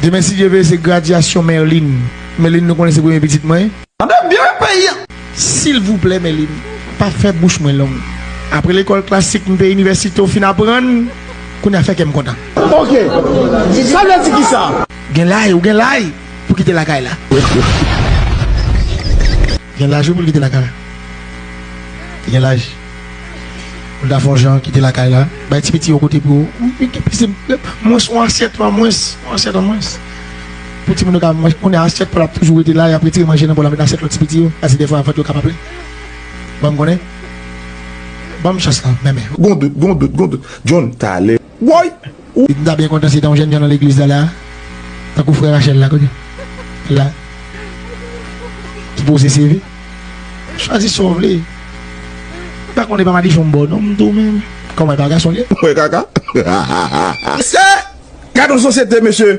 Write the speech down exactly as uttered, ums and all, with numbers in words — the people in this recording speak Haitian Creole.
Demen, si Dye vle, se gradyasyon Merlin. Merlin, nou konnen se premye pitit mwen. Tande byen peyi a. Silvouplè, Merlin, pa fè bouch mwen long. Apre lekòl klasik, m te inivèsite, w fin aprann, kounye a fè kè m kontan. Ok. Sa vle di kisa? Gen lay, ou gen lay pou kite lakay la. Gen laj, wi, pou l kite lakay la. Gen laj. Ou ta fè yon jan kite lakay la. Bay ti piti yo kote pou yo. Wi, wi, ki pise. Mwens yon asyèt an mwens. Yon asyèt an mwens. Pou timoun yo ka manje. Konnen asyèt pa l ap toujou rete la, y ap retire manje nan bòl la, met nan asyèt lòt ti piti yo. Pase defwa vant yo ka pa plen. Ban m konnen. Ban m chans la, menmen. Gon dout, gon dout, gon dout. John, talè. Woy! Ou m ta byen kontan si te yon jèn jan nan legliz la, la. Tankou frè Rachel la, kote? La. Ki poze seve. Chwazi sa w vle. M pa konnen pa madichon m ba w non, m di w menm. Kòman e pa gason l ye? Mwen kaka. Se! Gade yon sosyete, mesye.